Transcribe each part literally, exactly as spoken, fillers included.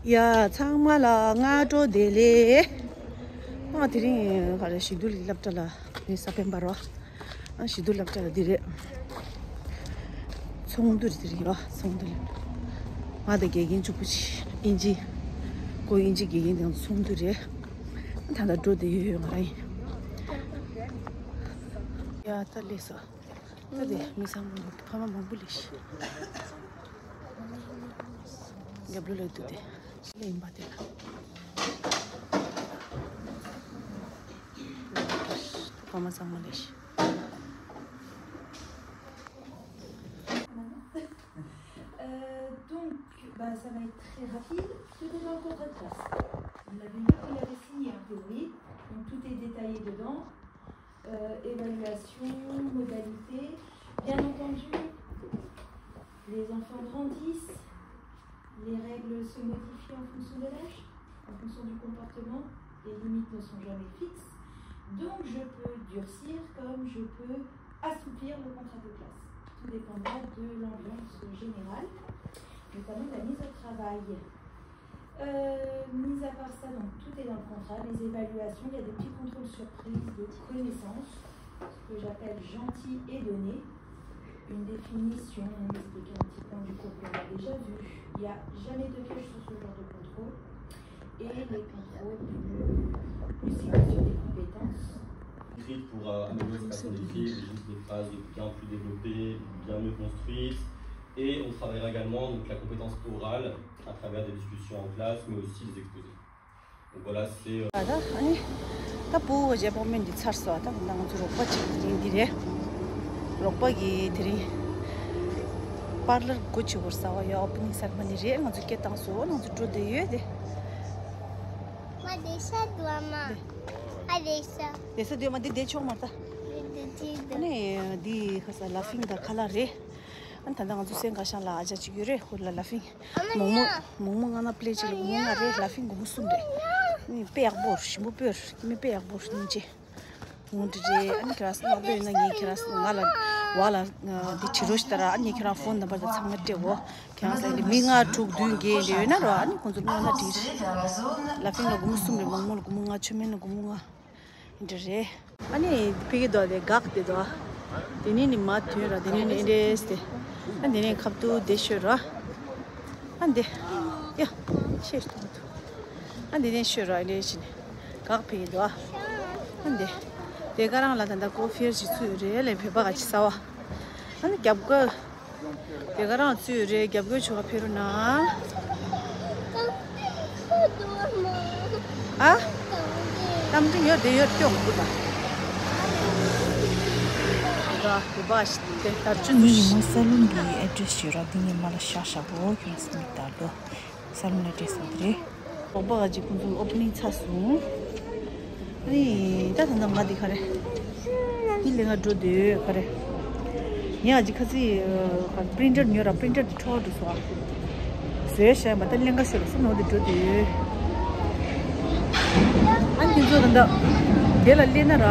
ཡ་ཚང་མ་ལ་སྔ་དྲོ་བདེ་ལེགས། ང་དེ་རིང་ག་རེ་ཞི་དུལ་གྱི་སློབ་གྲྭ་ལ་ནི་ས་པན་པར་བ། ཨ་ཞི་དུལ་སློབ་གྲྭ་ལ་འདི་རེད། ཚོགས་འདུ་རེད་དེ་རིང་ར་ཚོགས་འདུ་རེད། ང་དང་དགེ་རྒན་གཅིག་པུ་ཅིག་ཨིན་ཇི། ཁོ་ཨིན་ཇི་དགེ་རྒན་དང་ཚོགས་འདུ་རེད། ད་ལྟ་འགྲོ་བསྡད་ཡོད་ཡོད་ང་རང་ཡིན། ཡ་ད་ལས་སོ། ད་དེ་མི་ཚང་མ་ཕ་མ་མང་པོ་ལས་ཤི། རྒྱབ་ལོ་ལ་འདུག་དེ། ལས་ཡིན་པ་དེ་ལ། ཕ་མ་ཚང་མ་ལས་ཤི། Euh, donc, bah, ça va être très rapide. Tout est dans le contrat de classe. Vous l'avez vu, vous l'avez signé en théorie. Donc, tout est détaillé dedans. Euh, évaluation, modalité. Bien entendu, les enfants grandissent, les règles se modifient en fonction de l'âge, en fonction du comportement. Les limites ne sont jamais fixes. Donc, je peux durcir comme je peux assouplir le contrat de classe. Tout dépendra de l'ambiance générale, notamment de la mise au travail. Euh, mis à part ça, donc, tout est dans le contrat, les évaluations, il y a des petits contrôles surprises de connaissances, ce que j'appelle gentil et donné. Une définition, on explique un petit peu du cours qu'on a déjà vu. Il n'y a jamais de piège sur ce genre de contrôle. Et les contrôles plus, plus ciblés sur des compétences. Écrite pour euh, améliorer sa façon d'écrire, juste des phrases bien plus développées, bien mieux construites. Et on travaillera également donc, la compétence orale à travers des discussions en classe, mais aussi des exposés. Donc voilà, c'est. ད་ཨ་ནི་ད་བུ་རྗེས་དཔག་མེད་འདི་ཚར་སོང་། ད་ད་ང་ཚོ་རོགས་པ་གཅིག་དེ་རིང་འདི་རེད། རོགས་པ་གི་དེ་རིང་པར་ལར་སྒོ་ཕྱེ་བར་ཟ་བ་ཡ་ཨོ་པ་ནིང་སེ་རི་མོ་ནི་རེད། ང་ཚོ་སྐད་བཏང་སོང་། ང་ཚོ་འགྲོ་བསྡད་ཡོད་དེ། ང་བསྡད་ས་འདུག་ཨ་མ། ང་བསྡད་ས། བསྡད་ས་འདུག་ཨ་མ། འདི་བསྡད་ཆོག་མ་རེད་ད། འདི་འདི་འདི་འདུག་ཨ་ནི་འདི་ཁ་ས་ལ་ཕིང་དང་ཁ་ལག་རེད། ཨ་ནི་ད་ལྟ་ང་ཚོ་སེང་ག་ཤང་ལ་ཨ་ཅག་ཅིག་ཡོད་རེད། ཁོ་ལ་ལ་ཕིང་མོག་མོག་མོག་མོག་ལྔ་ན་པི་ལེ་ཅིག་ལ་སྒོར་མོ་ལྔ་རེད། ལ་ཕིང་སྒོར་མོ་གསུམ་རེད། ཨ་ནི་དཔེ་ཡག་པོ་རེད། ཞིམ་པོ་དཔེ་རེད། ཀི་མི་དཔེ་ཡག་པོ་རེད། སྙིང་རྗེ། ངོ་འདྲི་རེད། ཨ་ནི་ཁྱེད་རང་སྣང་དོན་ན་ངས་ཁྱེད་རང་ང་ལ་བ་ལ་འདི་བྱེད་རོགས་ཞིག་ལྟ་ར། ཨ་ནི་ཁྱེད་རང་ཕོན་ནམ་བར་དང་ཚང་མ་སྤྲད་འོ། ཁྱེད་རང་ས་ནི་མི་ལྔ་དྲུག་བདུན་བརྒྱད་འདྲ་ཡོད་ན་རོ། ཨ་ནི་ཁོང་ཚོ་སྔོན་ལ་བྲིས། ལ་ཕིང་ལ་སྒོར་མོ་གསུམ་རེད། མོག་མོག་ལ་སྒོར་མོ་ལྔ། ཆོས་སྨན་ལ་སྒོར་མོ་ལྔ། འདྲ་རེད། ཨ་ནི་ཕ་གི་དོ་དེ་འགག་དེ་དོ། དེ་ནས་ནི་མ་ཐོན་ར། དེ་ནས་ནི་ཨེ་འདྲས་དེ། ཨ་དེ་ནས་ཁབ་ཏུ་དེ་ཤོད་ར། ཨ་འདི། ཡ། ཤེས་ཐུབ་ཐུབ། ཨ་འདི་ནས་ཤོད་ར་ཨེ་འདྲས་ཕྱིན། འགག་ཕ་གི་དོ། ཨ་འདི། དེ་ག་རང་ལ་ད་ལྟ་ཀོ་ཕིར་ཞིག་ཚུད་རེད་ལས་བོད་པ་ག་ཅི་ཟ་བ། ཨ་ནི་རྒྱབ་ཀ་དེ་ག་རང་ཚུད་རེད། རྒྱབ་ཀ་ཆུ་བ་ཕེ་རུ་ན། ཨ། གཏམ་དྲི་ཡོད་དེ་ཡོད་སྐྱོང་དགོས་ད། ད་དེ་བ་ཞིག་དེ་ད་ཅི་ནི་ཟིག་ཡིན་ན་ས་ལུང་གི་ཨེ་ཌི་རེ་སི་ཞིག་ར། འདི་ངས་མ་ལ་ཤ་ཤ་བོ་ཁྱོད་སི་མིག་ད་ལོ། ས་ལུང་ཨེ་ཌི་རེ་སི་འདི་རེད། རོགས་པ་ག་ཅིག་ཁོང་ཚོ་ཨོ་པ་ནིང་ཚར་སོང་། ཨ་ནི་ད་ད་ལྟ་ང་འདི་ག་རེ། འདི་ལས་ང་འགྲོ་འདོད་ག་རེ། ངས་ཨ་ཅིག་ཁ་སི་པི་རིན་ཊར་ཉོས་ར། པི་རིན་ཊར་འདི་འཕྲོ་བརླག་འགྲོ་སོང་ཨ། བཟོས་བཞག་མ་ད་ལེན་ག་ཤོར་ལ་སོང་ནོ་འདི་འགྲོ་འདོད། ཨ་ནི་ཁྱེད་ཚོ་ད་ལྟ་དེ་ལ་སླེབས་ན་ར།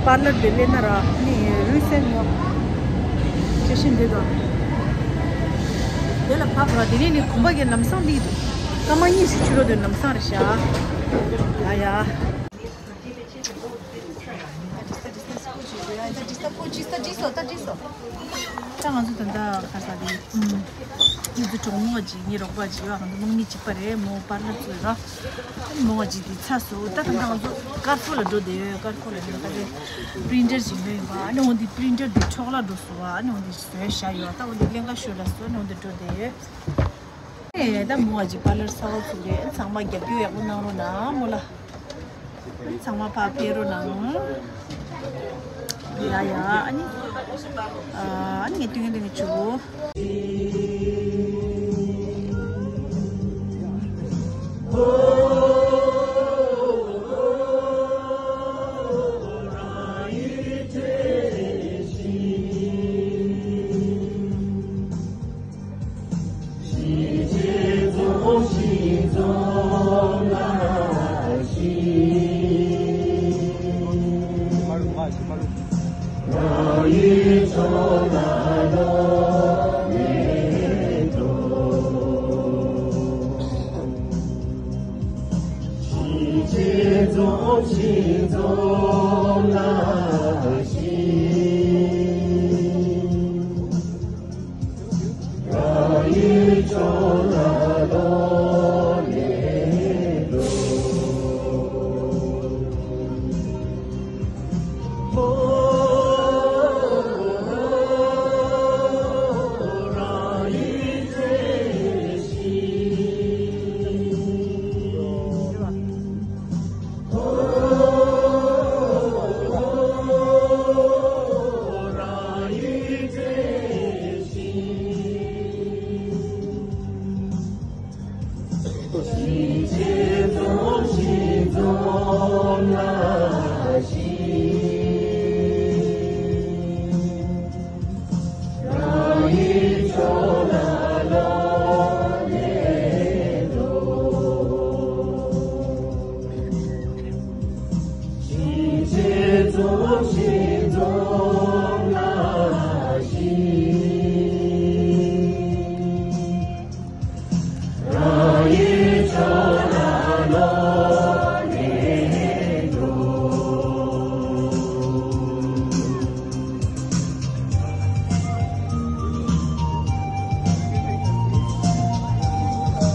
པར་ལར་དེ་སླེབས་ན་ར། ཨ་ནི་རུས་སེན་ངོ་ཅི་བཞིན་འདི་དང་། དེ་ལ་ཕབ་ར། དེ་ནས་ནི་གོམ་པ་གི་ལམ་སང་འདི་འདུག་སྐར་མ་གཉིས་ཤིག་ཕྱི་རོལ་དུ་ལམ་སང་རེད་ཤག་ཡ་ཡ། ད་ང་ཚོ་ད་ལྟ་ག་ས་དེ་ཨུམ། ང་ཚོ་གྲོགས་མོ་གཅིག་ངའི་རོགས་པ་གཅིག་ཡོད། ང་ཚོ་མོ་གཉིས་གཅིག་པ་རེད། མོ་པར་ལར་ཚུགས་ར། མོ་གཅིག་དེ་ཚར་སོང་། ད་ད་ལྟ་ང་ཚོ་ཀར་ཕུར་ལ་འགྲོ་བསྡད་ཡོད། ཀར་ཕུར་ལ་འགྲོ་ད་དེ་པི་རིན་ཊར་ཞིག་ཉོས་ཡིན་པ། ཨ་ནི་འོ་འདི་པི་རིན་ཊར་འདི་འཕྲོ་བརླག་འགྲོ་སོང་བ། ཨ་ནི་འོ་འདི་བཟོས་བཞག་ཡོད། ད་འོ་འདི་ལེན་ག་ཤོར་ལ་སོང་། ཨ་ནི་འོ་འདི་འགྲོ་བསྡད་ཡོད། ཨེ་ད་མོ་བ་ཅིག་པར་ལར་གསར་པ་ཚུགས་རེད། ཚང་མ་རྒྱབ་སྐྱོར་ཡག་པོ་གནང་རོགས་གནང་མོ་ལ། ཚང་མ་ཕར་ཕེབས་རོགས་གནང་། ཡ་ཡ་ཨ་ནི། ཨ་ནི་ངས་སྟོན་གྱི་འདུག་ནི་ཆུ་བོ།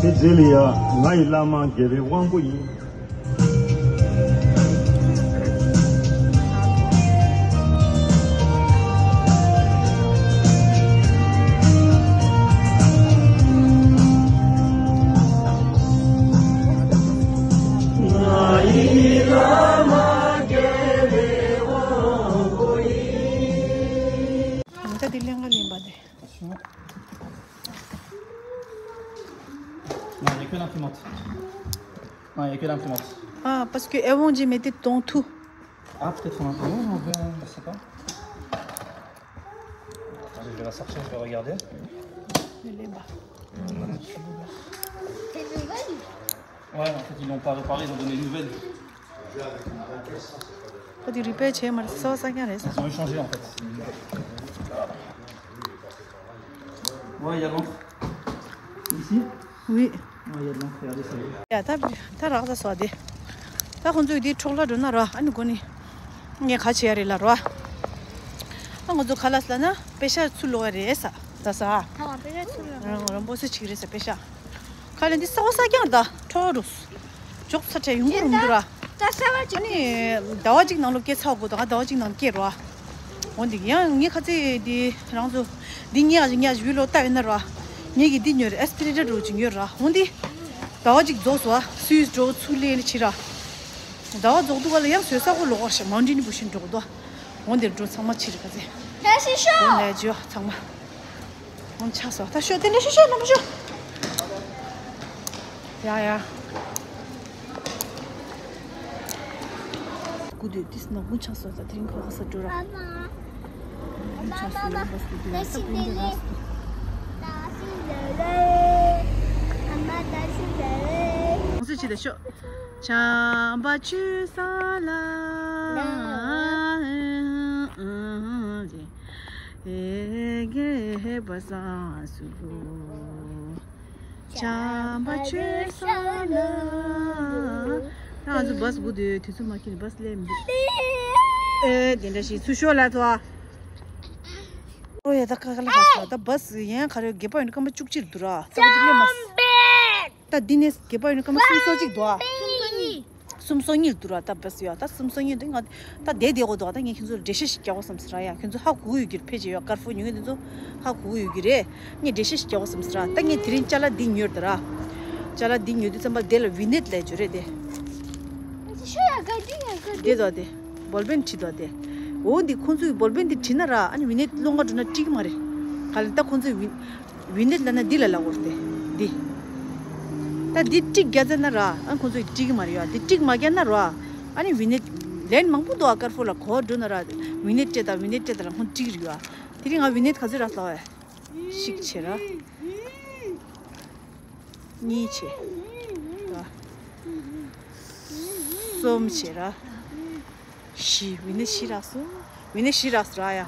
དེ་རྗེས་ལ་ཡང་ང་ཡི་བླ་མ་དགེ་བའི་དབང་པོ་ཡིན། ད་དེ་ལེན་ག་ལེན་པ་དེ། Non, il n'y a que l'imprimante. Non, il n'y a que l'imprimante. Ah, parce que avant, j'ai mettais dans tout. Ah, peut-être en imprimant, on veut, je sais pas. Attendez, je vais la sortir, je vais regarder. Ne l'ai pas. C'est nouvelle ? Ouais, en fait, ils l'ont pas réparé, ils ont donné une nouvelle. ཁོ་དེ་རི་པེར་བྱས་མ་རེད། གསར་པ་གསར་རྐྱང་རེད་ཟེར། Ils ont échangé, en fait. Ouais, il y a l'encre. Ici ? Oui. Ouais, il y a de l'encre, regardez ça. ཡ་ད་ད་རག་ས་སོ་དེ། ད་ཁོང་ཚོས་དེ་འཕྲོ་བརླག་འགྲོ་ན་ར། ཨ་ནི་དགོས་ནི། ངས་ག་བྱེད་ཡ་རེད་ལབ་ར། ཨ་ང་ཚོ་ཁ་ལག་ཟ་ན་པེ་ཤ་ཚུར་ལོག་ཡ་རེད་ཟེར། ད་ཟ། ཨ་པེ་ཤ་ཚུར་ལོག་རང་རང་པོ་སེ་ཅིག་རེད་ཟེར་པེ་ཤ། ཁ་ལག་འདི་གསར་པ་གསར་རྐྱང་ད་འཕྲོ་བརླག་འགྲོ། འཇོག་ས་ཁྲལ་ཡོང་གི་རུང་འདུག་ར། ད་གསར་པ་ཅིག་ཨ་ནི་ཟླ་བ་གཅིག་ནང་ལོགས་སྐྱེལ་ཚར་དགོས་ད། ཟླ་བ་གཅིག་ནང་སྐྱེལ་རོ། འོ་འདི་ཡང་ངས་ཁ་ཚིག་འདི་རང་ཚོ་འདི་ཉག་ཅིག་ཉག་ཅིག་བི་ལོག་ལྟ་ཡོད་ན་རོ། ངས་ཀྱི་འདི་ཉོས་རེད། ཨེ་སི་པི་རེ་ཊར་འདྲ་བོ་ཅིག་ཉོས་ར། འོ་འདི་ཟླ་བ་གཅིག་རྫོགས་སོང་། སུས་འགྲོ་ཚུར་ལེན་ཕྱིར་ར། ཟླ་བ་རྫོགས་དུས་ག་ལ་ཡང་བཟོས་ས་ཁོ་ལོག་པར་ཤ་མང་འདྲི་ནི་བུ་ཤིན་འགྲོ་གི་འདུག་འོ་འདིར་འགྲོ་ཚང་མ་ཕྱིར་ག་ཚེ། ད་ཤི་ཤོག་འོ་ནས་འཇོ་ཚང་མ། འོ་ཆགས་སོ། ད་ཤོག་དེ་འདྲ་ཤོག་ཤོག་རྣམ་པ་ཤོག་ཡ་ཡ། སྐུ་དུས་ཏིས་ནག་པོ་ཆགས་སོ། ད་དེ་རིང་ཁ་ཁ་ས་འགྲོ་ར། ཆགས་སོ་ཡ། བ་སྐུ་དུས་ད་སྤུན་ཀྱག་ར་སོ། ང་ཚོས་ཅི་ད་ཤོག་བྱམས་པ་ཆོས་ས་ལ། ཨེ་གེ་བ་ས་སུ་ལོ། བྱམས་པ་ཆོས་ས་ལ། ད་ང་ཚོ་བ་སི་སྒུག་དུས་དུས་ཚོད་མ་འཁྱོལ་ནས་བ་སི་སླེབས་མི་འདུག་ཨེ་དེ་འདྲ་ཞིག་ཚུར་ཤོག་ལ་ཐོ། ཨོ་ཡ་ད་ཁ་ཁ་ལ་ཁ་ས་ད་བ་སི་ཡན་ག་རེ་བརྒྱད་པ་ཡོད་ན་སྐར་མ་བཅུ་གཅིག་འདུག་ར། ད་བ་སི་སླེབས་མ་སོང་། ད་འདི་ནས་བརྒྱད་པ་ཡོད་ན་སྐར་མ་སུམ་ཅུ་སོ་གཅིག་འདུག་ཨ། སུམ་ཅུ་སོ་གཉིས་འདུག་ར། ད་བས་ཡོད་ད་སུམ་ཅུ་སོ་གཉིས་འདུག་ང་ད་བསྡད་བསྡད་དགོས་འདུག་ད་ངས་ཁྱེད་ཚོར་འགྲེལ་བཤད་ཞིག་རྒྱག་དགོས་བསམ་ཟེར་ར། ཡ་ཁྱེད་ཚོ་ཧ་གོ་གི་ཡོད་ཀྱི་རེད། ཕལ་ཆེར་ཡོད་དཀར་ཕོ་ཉོ་མཁན་དེ་ཚོ་ཧ་གོ་གི་ཡོད་ཀྱི་རེད། ངས་འགྲེལ་བཤད་ཞིག་རྒྱག་དགོས་བསམ་ཟེར་ར། ད་ངས་དེ་རིང་ཅ་ལག་འདི་ཉོས་ད་ར། ཅ་ལག་འདི་ཉོས་དུས་ཙམ་པ་དེ་ལ་བི་ནེཊ་ལབ་ཡ་ཅིག་ཡོད་རེད་དེ། དེ་དོ་དེ། བོལ་པེན་བྲིས་དོ་དེ། འོ་འདི་ཁོང་ཚོས་བོལ་པེན་འདི་བྲིས་ན་ར། ཨ་ནི་བི་ནེཊ་སློང་ག་འགྲོ་ན་འགྲིག་གི་མ་རེད། ག་ལ་ད་ཁོང་ཚོས་བི་བི་ནེཊ་ལབ་ན་འདི་ལ་ལབ་དགོས་རེད་དེ། འདི། ད་འདི་ཊིག་བརྒྱབ་ཚར་ན་ར། ཨ་ཁོང་ཚོས་འགྲིག་གི་མ་རེད་ཡ། འདི་ཊིག་མ་བརྒྱབ་ན་ར། ཨ་ནི་བི་ནེཊ་ལན་མང་པོ་འདུག་ཨ། དཀར་ཕོ་ལ་གོ་བ་འགྲོ་ན་ར། བི་ནེཊ་སྤྲད་དང་བི་ནེཊ་སྤྲད་དང་ལ་ཁོང་འགྲིག་རེད་ཡ། དེ་རིང་ང་བི་ནེཊ་ག་ཚོད་རག་སོང་བས། གཅིག་བྱས་ར། གཉིས་བྱས། ད། གསུམ་བྱས་ར། བཞི། བི་ནེཊ་བཞི་རག་སོང་། བི་ནེཊ་བཞི་རག་སོང་ར་ཡ།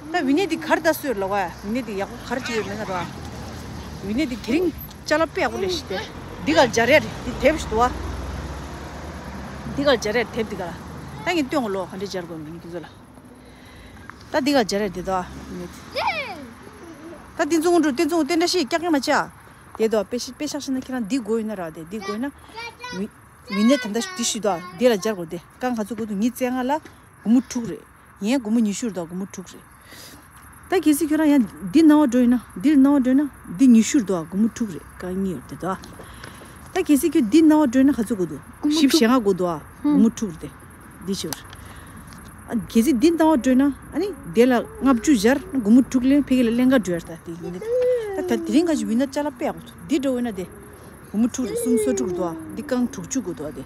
ད་བི་ནེཊ་འདི་ག་རེ་ད་སུས་ལབ་བ་ཡ། བི་ནེཊ་འདི་ཡག་པོ་ག་རེ་བྱས་ཡོད་མེད་ན་ར། བི་ནེཊ་འདི་དེ་རིང་ཅ་ལག་དཔེ་ཡག་པོ་ལས་ཤི་སྟེ། འདི་ག་སྦྱར་ཡ་རེད། འདི་དེབ་ཞིག་འདུག་བ། འདི་གར་སྦྱར་ཡས་དེབ་འདི་ག་ལ། ད་ངས་སྟོན་གོ་ལོ། ག་འདྲས་སྦྱར་དགོས་མིན་འདི་ཚོ་ལ། ད་འདི་གར་སྦྱར་ཡས་དེ་དོ། ད་འདི་ཚོ་འགྲོ་དེ་ཚོ་དེ་འདྲ་ཞིག་སྐྱག་ཉམས་མ་བྱ། དེ་དོ་དཔེ་ཤ་དཔེ་ཤག་ཤི་ན་ཁྱེད་རང་འདི་དགོས་ཡོད་ན་ར། དེ་འདི་དགོས་ན་མི་མི་ནས་ད་ལྟ་འདི་ཞུས་དོ། འདི་ལ་སྦྱར་དགོས། དེ་རྐང་ག་ཚོད་དགོས་འདུག་ཉི་ཤུ་རྩ་ལྔ་ལ་སྒོར་མོ་དྲུག་རེད། ཡན་སྒོར་མོ་ཉི་ཤུ་རེད་དོ། སྒོར་མོ་དྲུག་རེད། ད་གལ་སྲིད་ཁྱོད་རང་ཡང་འདི་ནང་བ་འགྲོ་ཡིན་ན། འདིར་ནང་བ་འགྲོ་ཡིན་ན་འདི་ཉི་ཤུ་རེད་དོ། སྒོར་མོ་དྲུག་རེད། རྐང་གཉིས་ཡོད་དེ་དོ། ད་གལ་སྲིད་ཁྱོད་འདི་ནང་བ་འགྲོ་ཡིན་ན་ག་ཚོད་དགོས་འདུག་བཞི་བཅུ་ཞེ་ལྔ་དགོས་འདུག་ཨ། སྒོར་མོ་དྲུག་རེད་དེ། འདི་ཞིག་རེད། ཨ། གལ་སྲིད་འདི་ནང་བ་འགྲོ་ཡིན་ན་ཨ་ནི་དེ་ལ་ལྔ་བཅུ་སྦྱར་ན་སྒོར་མོ་དྲུག་ལེན། ཕ་གི་ལ་ལེན་ག་འགྲོ་ཡ་རེད། ད་དེ་ཡིན་ད། ད་དེ་རིང་ག་ཞིག་ཡིན་ན་ཅ་ལག་དཔེ་ཡག་པོ་འདུག་འདི་འགྲོ་ཡིན་ན་དེ། སྒོར་མོ་དྲུག་རེད། སུམ་སོ་དྲུག་འདུག་ཨ། འདི་རྐང་དྲུག་ཅུ་དགོས་འདུག་ཨ། འདི་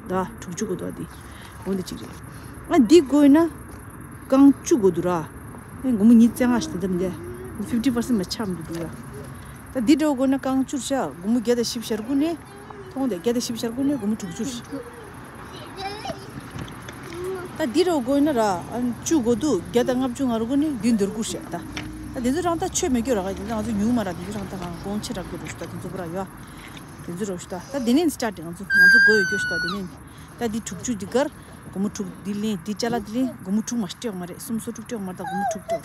ད་དྲུག་ཅུ་དགོས་འདུག་ཨ། འདི་འོ་འདི་གཅིག་རེད། ཨ་འདི་དགོས་ན་རྐང་བཅུ་དགོས་འདུག་ར། ཨ་སྒོར་མོ་ཉི་ཤུ་རྩ་ལྔ་ཞིག་ད་ལྟ་མི་འདི་ཕིབ་ཊི་པར་སེན་མ་ཆག་མི་འདུག་འདི་ཡ། ད་འདི་འདྲ་བོ་དགོས་ན་རྐང་བཅུ་བཞག་སྒོར་མོ་བརྒྱ་དང་བཞི་བཅུ་ཞེ་དགུ་ནས། མཐོང་དེ་བརྒྱ་དང་བཞི་བཅུ་ཞེ་དགུ་ནས་སྒོར་མོ་དྲུག་ཅུ་ཞིག་ད་འདི་རུ་དགོས་ན་ར། ཨ་བཅུ་དགོས་འདུག་བརྒྱ་དང་ལྔ་བཅུ་ང་རུ་དགོས་ནི་འདི་འདིར་བསྐུར་ཤག་ད། ད་འདི་ཚོ་རང་ད་ཆོད་མེད་སྐྱོ་ར། ག་འདི་ཚོ་ང་ཚོ་ཉུང་མ་ར། འདི་ཚོ་རང་ད་གང་གོང་ཆེ་དྲགས་སྐྱོ་རུ་ཤག་ད་འདི་ཚོ་པུ་ར་ཡོ། འདི་ཚོ་རུ་ཤག་ད། ད་འདི་ནས་སི་ཊར་ཊི་ང་ཚོ་ང་ཚོ་དགོས་ཡོད་སྐྱོ་ཤག་ད་འདི་ནས། ད་འདི་དྲུག་ཅུ་འདི་གར་སྒོར་མོ་དྲུག་འདི་ལེན། འདི་ཅ་ལག་འདི་ལེན། སྒོར་མོ་དྲུག་མ་སྤྲད་མ་རེད། སུམ་སོ་དྲུག་སྤྲད་མ་རེད། ད་སྒོར་མོ་དྲུག་སྤྲད་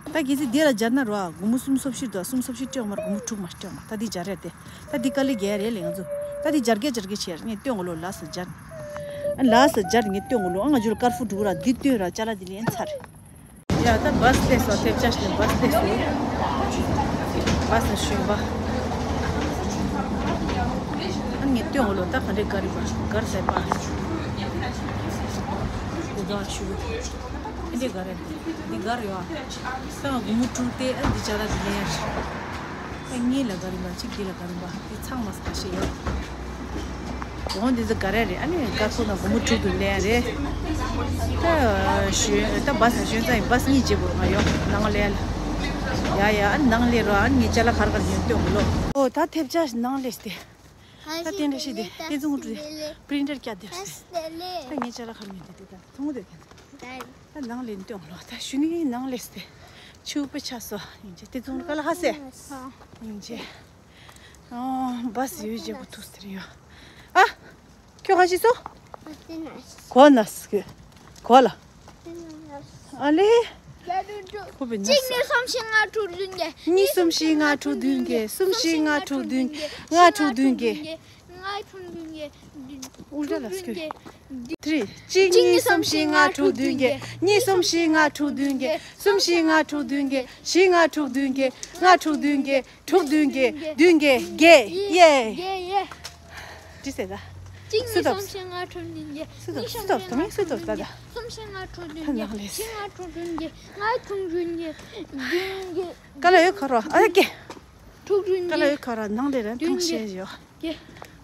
ར། ད་གལ་སྲིད་འདི་ལ་སྦྱར་ན་ར་སྒོར་མོ་སུམ་སོ་བཞི་འདུག་སུམ་སོ་བཞི་སྤྲད་མ་རེད། སྒོར་མོ་དྲུག་མ་སྤྲད་མ། ད་འདི་སྦྱར་རེད་དེ། ད་འདི་དཀའ་ལས་རྒྱག་རེད་ལས་ང་ཚོ། ད་འདི་སྦྱར་གེ་སྦྱར་གེ་བྱས་ངས་སྟོན་གོ་ལོ། ལགས་སོ་སྦྱར། ཨ་ལགས་སོ་སྦྱར་ངས་སྟོན་གོ་ལོ། ཨ་ང་ཚོ་ལ་ཀར་ཧྥུ་འགྲོ་གི་ར། འདི་སྟོན་ར་ཅ་ལག་འདི་ལེན་ཚར། ཡ་ད་བཱས་སླེབས་སོང་། ཐེབས་ཆག་ཞིག་ནས་བཱས་སླེབས་སོང་། བཱས་ལ་ཞོན་པ། ཨ་ངས་སྟོན་གོ་ལོ། ད་ག་འདྲས་ག་རེ་པ་གར་ཟེར་པ། དེ་དག་ཞུ་གི་འདི་ག་རེ་འདི་ག་རེ་ཡོད། ད་ང་སྒོར་མོ་དྲུག་སྟེ། ཨ་འདི་ཅ་ལག་འདི་ལེན་ཡ་ཞིག་ད་གཉིས་ལ་ག་རེ་པ། གཅིག་འདི་ལ་ག་རེ་པ། འདི་ཚང་མ་ཁ་ཤས་ཡོད། འོ་འདི་ཚོ་ག་རེ་རེད། ཨ་ནི་ཀར་ཧྥུ་ནང་སྒོར་མོ་དྲུག་ཏུ་ལེན་རེད། ད་ཞོན་ད་བཱས་ལ་ཞོན་ཙང་ཡིན། བཱས་གཉིས་བརྗེ་དགོས་ང་ཡོང་ནང་ལེན་ལ། ཡ་ཡ་ཨ་ནི་ནང་ལེན་རོགས། ཨ་ནི་ངས་ཅ་ལག་ག་རེ་ག་རེ་ཡོད་སྟོན་གོ་ལོ། ཨོ་ད་ཐེབས་ཆག་ནང་ལེན་ཏེ། ད་དེ་འདྲ་ཞིག་དེ་དེ་ཚོ་ངོ་སྤྲོད་པི་རིན་ཊར་བཀྱག་དེ་རེད། ད་ངས་ཅ་ལག་ག་རེ་ཡོད་དེ་དེ་ད་ཐུང་ངུ་དེ་དེ། ད་ནང་ལེན་སྟོན་ལོ། ད་ཞུ་ནི་ནང་ལེན་ཏེ། ཆུ་བོ་ཆ་སོ་ཡིན་ཅེ་དེ་ཚོ་ག་ལ་ཧ་སེ་ཡིན་ཅེ། ཨོ་བཱས་ཡོད་ཅེ་བུ་ཐུག་སྟེར་ཡོད། ཨ། ཁྱོད་ག་ཞིག་སོ། གོ་ན་སི་གོ་ལ། ཨ་ལེ། ཁོ་བེ་ན་སི། གཉིས་གསུམ་བཞི་ལྔ་དྲུག་བདུན་བརྒྱད། གཉིས་གསུམ་བཞི་ལྔ་དྲུག་བདུན་བརྒྱད། གསུམ་བཞི་ལྔ་དྲུག་བདུན་བརྒྱད། ལྔ་དྲུག་བདུན་བརྒྱད། ལྔ་དྲུག་བདུན་བརྒྱད། དྲུག་བདུན་བརྒྱད། ཏྲི། གཅིག་གཉིས་གསུམ་བཞི་ལྔ་དྲུག་བདུན་བརྒྱད། གཉིས་གསུམ་བཞི་ལྔ་དྲུག་བདུན་བརྒྱད། གསུམ་བཞི་ལྔ་དྲུག་བདུན་བརྒྱད། བཞི་ལྔ་དྲུག་བདུན་བརྒྱད། ལྔ་དྲུག་བདུན་བརྒྱད། དྲུག་བདུན་བརྒྱད། བདུན་བརྒྱད། བརྒྱད། ཡེ། ཡེ་ཡེ། ཏྲི་ཟེར་ད། གཅིག་གཉིས་གསུམ་བཞི་ལྔ་དྲུག་བདུན་བརྒྱད། གཉིས་གསུམ་བཞི་ལྔ་དྲུག་བདུན་བརྒྱད། གསུམ་བཞི་ལྔ་དྲུག་བདུན་བརྒྱད། བཞི་ལྔ་དྲུག་བདུན་བརྒྱད། ལྔ་དྲུག་བདུན་བརྒྱད། བདུན་བརྒྱད། ག་ལ་ཡོད་ཁ་རོ། ཨ་ཀེ། དྲུག་བདུན་བརྒྱད། ག་ལ་ཡོད་ཁ་རོ། ནང་ལས་ར་བདུན་ཐང་བརྒྱད་ཤེས་ཡོད། ཡ།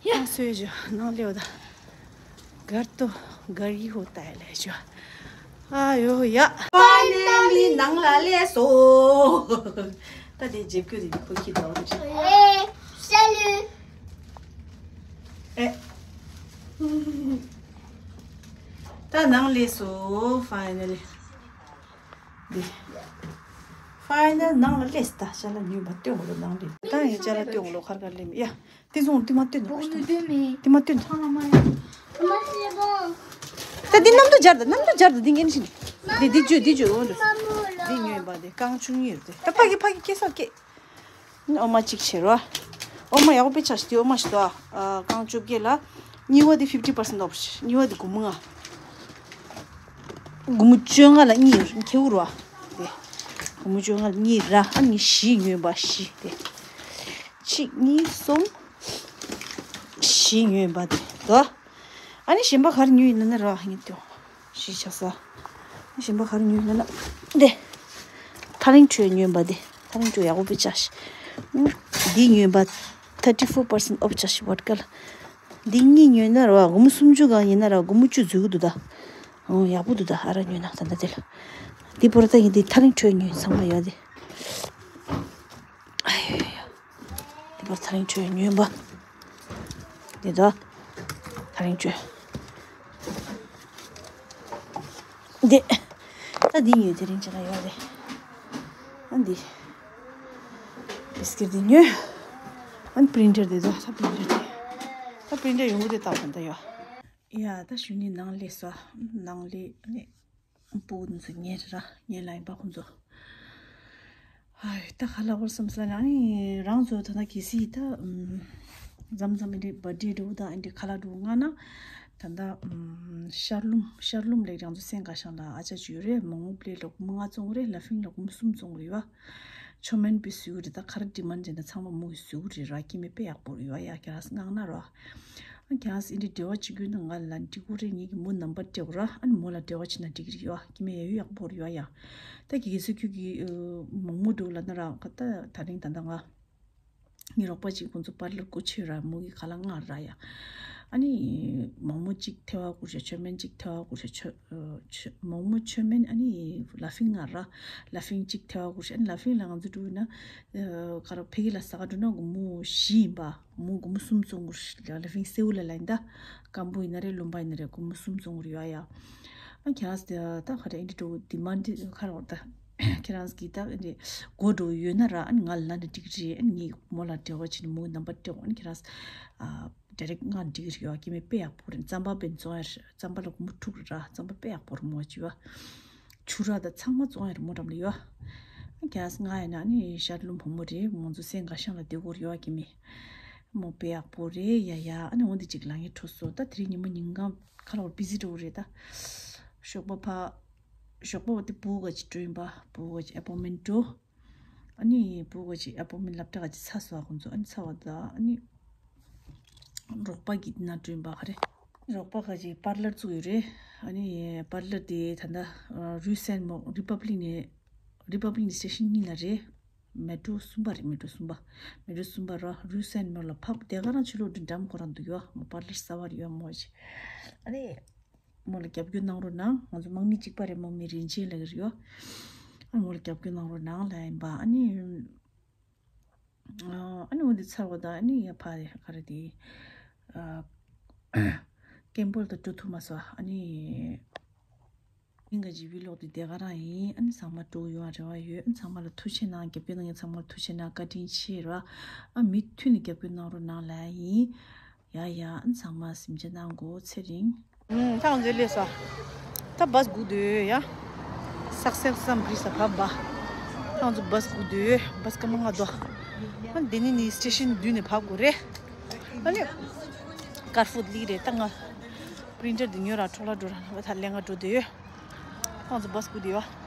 ཡ། ཨང་སོས་ཇོ་ནང་ལེའོ་ད། གར་ཏོ་གར་གི་ཧོ་ཏའི་ལེ་ཇོ། ཨ་ཡོ་ཡ། ཕའི་ནལ་ལི་ནང་ལ་སླེབས་སོང་། ད་དེ་ཇེབ་ཀྱུ་རི་ཁོ་ཁྱི་དའོ་ཏེ། ཨེ། ཤ་ལུ། ཨེ། ད་ནང་སླེབས་སོང་ཕའི་ནལ་ལི། འདི། ཕའི་ནལ་ནང་ལ་སླེབས་ད། ཤ་ལ་ཉོས་པ་སྟོན་གོ་ལོ་ནང་ལེ། ད་ཡང་ཅ་ལག་སྟོན་གོ་ལོ་ཁར་ཁར་ལེ་མི་ཡ། དེ་ཚོ་དེ་མ་སྟོན་ནོ། དེ་མ་སྟོན་ནོ། ད་འདི་གནམ་དུ་སྦྱར་ད། གནམ་དུ་སྦྱར་ད། འདི་ངན་ཞིག་འདི་འདི་བརྗོད་འདི་བརྗོད་འོ་འདི། འདི་ཉོས་པ་དེ་རྐང་བཅུ་གཉིས་རེད་དེ། ད་ཕ་གི་ཕ་གི་སྐྱེ་ས་སྐྱེ། འོ་མ་གཅིག་བྱེད་རོ། འོ་མ་ཡག་པོ་དཔེ་ཆ་ཞིག་དེ་འོ་མ་ཞིག་དོ། རྐང་བཅོ་བརྒྱད་ལ། གཉིས་པ་དེ་ཕིབ་ཊི་པར་སེན་ཊི་ཨོཕ། གཉིས་པ་དེ་སྒོར་མོ་ལྔ། སྒོར་མོ་བཅོ་ལྔ་ལ་གཉིས་ཁེའུ་རོ། དེ། སྒོར་མོ་བཅོ་ལྔ་ལ་གཉིས་ར། ཨ་ནི་བཞི་ཉོས་པ་བཞི་དེ། གཅིག་གཉིས་གསུམ། བཞི་ཉོས་པ་དེ་དོ། ཨ་ནི་གཞན་པ་ག་རེ་ཉོས་ཡིན་ན་ན་ར་ཧ་ངེས་ཏེ། བཞི་ཆགས་ས། ཨ་ནི་གཞན་པ་ག་རེ་ཉོས་ཡིན་ན་ན། དེ། ཐག་རིང་ཁྲོད་ཉོས་པ་དེ། ཐག་རིང་ཁྲོད་ཡག་པོ་དཔེ་ཆ་ཞིག་འདི་ཉོས་པ། ཐར་ཊི་ཕོར་པར་སེན་ཊི་ཨོཕ་ཆ་ཞིག་བར་ཀལ། འདི་གཉིས་ཉོས་ན་ར་སྒོར་མོ་སུམ་ཅུ་གང་ཡིན་ན་ར་སྒོར་མོ་བཅུ་འཛུལ་གི་འདུག་ད། འོ་ཡག་པོ་འདུག་ད། ཨ་ར་ཉོས་ན་ད་ད་དེ་ལ། འདི་བོར་ད་ཡིན་དེ་ཐག་རིང་ཁྲོད་ཉོས་ཚང་མ་ཡོད་དེ། ཨ་ཡོ་ཡོ་ཡོ། འདི་བོར་ཐག་རིང་ཁྲོད་ཉོས་པ། འདི་ད། ཐག་རིང་ཁྲོད། འདི། ད་འདི་ཉོས་དེ་རིང་ཅི་ལ་ཡོད་རེད། ཨ་འདི། བིས་ཀིར་འདི་ཉོས། ཨ་པི་རིན་ཊར་འདི་ད་ད་པི་རིན་ཊར་འདི། ད་པི་རིན་ཊར་ཡོང་གི་དེ་ད་ད་ད་ཡོད། ཡ་ད་གཞོན་ནུ་ནང་ལས་སོ། ནང་ལས་ནི་སྤུ་གུ་ཚོ་ཉལ་ར་ཉལ་ལ་ཡིན་པ་ཁོང་ཚོ། ཧའི་ད་ག་ལ་བར་བསམ་ས་ནི་རང་ཚོ་ད་ལྟ་གལ་སྲིད་ད་མཚམས་མཚམས་ཨེ་འདྲི་བར་ཌེ་འགྲོ་དང་ཨེ་འདྲི་ཁ་ལག་འགྲོ་ང་ན་ད་ལྟ་ཤར་ལྷུམ་ཤར་ལྷུམ་ལས་རང་ཚོ་སེང་ག་ཤང་ལ་ཨ་ཅག་ཅིག་ཡོད་རེད། མོག་མོག་པླེ་ལོག་མོ་ང་བཙོང་རེད། ལ་ཕིང་ལོག་མོ་གསུམ་བཙོང་རེད་བ། ཆོ་མེན་པི་སུའུ་རི་ད་ག་རེ་ཌི་མན་ཌི་ན་ཚང་མ་མོ་གི་སུའུ་རི་ར་ཀི་མེ་པེ་ཡག་པོ་རི་ཡ་ཡ་ཁྱེད་རང་སྔགས་ན་ར། ཨ་ཁྱེད་རང་ཨིན་དྲི་འབྲེལ་བ་བྱེད་རྒྱུ་ན་ང་ལ་འགྲིག་གོ་རེ་ངེད་ཀྱི་མོ་ནམ་པར་སྤྲད་གོ་ར། ཨ་ནི་མོ་ལ་འབྲེལ་བ་བྱེད་ན་འགྲིག་གི་རི་ཡ་ཀི་མེ་ཡ་ཡུ་ཡག་པོ་རི་ཡ་ཡ། ད་གི་གི་སུ་ཁྱུ་གི་མོག་མོ་འགྲོ་ལ་ན་ར་ད་ད་རིང་ད་ད་ང་ངའི་རོགས་པ་གཅིག་ཁོང་ཚོ་པར་ལར་སྐུ་ཆོས་ར་མོ་གི་ཁ་ལག་ང་ར་ཡ། ཨ་ནི་མོག་མོ་གཅིག་ཐལ་བ་བསྐུར་ཤ་ཆོ་མེན་གཅིག་ཐལ་བ་བསྐུར་ཤ་ཆོ་ཆོ་མོག་མོ་ཆོ་མེན་ཨ་ནི་ལ་ཕིང་ང་ར། ལ་ཕིང་གཅིག་ཐལ་བ་བསྐུར་ཤ་ཨ་ནི་ལ་ཕིང་ལ་ང་ཚོ་འགྲོ་ན་ག་ར་ཕ་གི་ལ་ཟ་ག་འགྲོ་ན་སྒོར་མོ་བཞི་ཡིན་པ། མོ་སྒོར་མོ་གསུམ་བཙོང་དགོས་ལ་ཕིང་སེའུ་ལ་ལ་ཡིན་ད། སྐམ་པོ་ཡིན་ན་རེད་ལུང་པ་ཡིན་ན་རེད་སྒོར་མོ་གསུམ་བཙོང་དགོས་ཡོད་ཡ། ཨ་ཁྱེད་རང་ད་ག་རེ་ཨིན་དྲི་འགྲོ་ཌི་མན་ཌི་ཁ་རོག་ད་ཁྱེད་རང་གི་ད་ཨིན་དྲི་སྒོ་འགྲོ་ཡོད་ན་ར་ཨ་ནི་ང་ལ་ན་འགྲིག་རེད། ཨ་ནི་ངའི་མོ་ལ་འབྲེལ་བ་བྱེད་ནི་མོ་གི་ནམ་པར་སྤྲད་འོང་ཨ་ནི་ཁྱེད་རང་ཨ་ཌི་རེག་ང་འགྲིག་རེད་ཡོད་ཀི་མེ་དཔེ་ཡག་པོ་རེད། རྩམ་པ་བེན་བཙོང་ཡ་རེད། རྩམ་པ་ལ་སྒོར་མོ་དྲུག་རེད་ར། རྩམ་པ་དཔེ་ཡག་པོ་རེད་མོ་བྱེད་བ། ཆུ་ར་ད་ཚང་མ་བཙོང་ཡ་རེད་མོ་འགྲམ་ལ་ཡོད། ཨ་ཁྱེད་རང་ང་ཡིན་ན་ཨ་ནི་ཤར་ལྷུམ་བུ་མོ་རེད། ང་ཚོ་སེང་ག་ཤང་ལ་བསྡད་དགོས་རེད་ཡོད་ཀི་མེ། མོ་དཔེ་ཡག་པོ་རེད་ཡ་ཡ། ཨ་ནི་འོ་འདི་གཅིག་ལ་ངས་འཕྲོ་སོ་ད་དེ་རིང་ཉི་མ་ཉིན་གང་ཁ་ལོར་བི་ཟི་འགྲོ་གི་རེད་ད། ཞོགས་པ་ཕ་ཞོགས་པ་བ་དེ་བུ་ག་ཅིག་འགྲོ་ཡིན་པ་བུ་ག་ཅིག་ཨེ་པོ་མེན་འགྲོ། ཨ་ནི་བུ་ག་ཅིག་ཨེ་པོ་མེན་སློབ་གྲྭ་ག་ཅིག་ཚ་སོ་ཨ་ཁོང་ཚོ་ཨ་ནི་ཚ་བ་ད་ཨ་ནི་རོགས་པ་གི་ན་འགྲོ་ཡིན་པ་ག་རེ། རོགས་པ་ག་ཅིག་པར་ལར་བཙུགས་ཡོད་རེད། ཨ་ནི་པར་ལར་དེ་ད་ལྟ་རུ་སེན་མོ་རི་པབ་ལིག་ནས་རི་པབ་ལིག་ནས་སི་ཊེ་ཤན་གཉིས་ལ་རེད། མེ་ཊོ་གསུམ་པ་རེད། མེ་ཊོ་གསུམ་པ། མེ་ཊོ་གསུམ་པ་ར་རུ་སེན་མོ་ལ་ཕབ་དེ་ག་རང་ཆུ་ལོག་འགྲིམ་འགྲམ་ཁོ་རང་འདུག་ཡོད་མོ་པར་ལར་གསར་བ་རེད་ཡོད་མོ་ཞིག་ཨ་ནི་མོ་ལ་རྒྱབ་སྐྱོར་གནང་རོགས་གནང་། ང་ཚོ་དམག་མི་གཅིག་པ་རེད། དམག་མི་རིན་ཆེན་ལགས་རེད་ཡོད། ཨ་མོ་ལ་རྒྱབ་སྐྱོར་གནང་རོགས་གནང་ལ་ཡིན་པ་ཨ་ནི། ཨ་ནི་འོ་འདི་ཚར་བ་དང་ཨ་ནི་ཡ་ཕ་རེ་ག་རེ་དེ། ཀེམ་པོལ་དུ་འགྲོ་ཐུབ་མ་སོང་ཨ་ནི། ཨིན་ག་ཇི་བི་ལོག་དེ་དེ་ག་རང་ཡིན། ཨ་ནི་ཚང་མ་འགྲོ་ཡོང་རེ་བ་ཡོད། ཨ་ནི་ཚང་མ་ལ་ཐུགས་ཆེ་གནང་། རྒྱབ་སྐྱོར་གནང་མཁན་ཚང་མ་ལ་ཐུགས་ཆེ་གནང་། བཀའ་དྲིན་ཆེ་ར། ཨ་མི་མཐུན་ནས་རྒྱབ་སྐྱོར་གནང་རོགས་གནང་ལ་ཡིན། ཡ་ཡ་ཨ་ནི་ཚང་མ་གཟིམ་ཆ་གནང་གོ་ཚེ་རིང་། ཨུམ་ད་ང་ཚོའི་ལས་ས། ད་བཱས་སྒུག་སྡོད་ཡ། སག་སེལ་སམ་བི་ས་བབ་བ། ད་ང་ཚོ་བཱས་སྒུག་སྡོད། བཱས་སྐར་མ་ལྔ་འདུག་ཨ་འདི་ནི་ནི་སི་ཊེ་ཤན་བདུན་ནས་བབ་དགོས་རེད། ཨ་ནི་ཀར་ཧྥུ་ལི་རེད། ད་ང་པི་རིན་ཊར་འདི་ཉོ་ར་འཕྲོ་ལ་འགྲོ་ར་ལ་ད་ལས་ང་འགྲོ་སྡོད་ཡོད། ད་ང་ཚོ་བཱས་སྒུག་སྡོད་ཡ།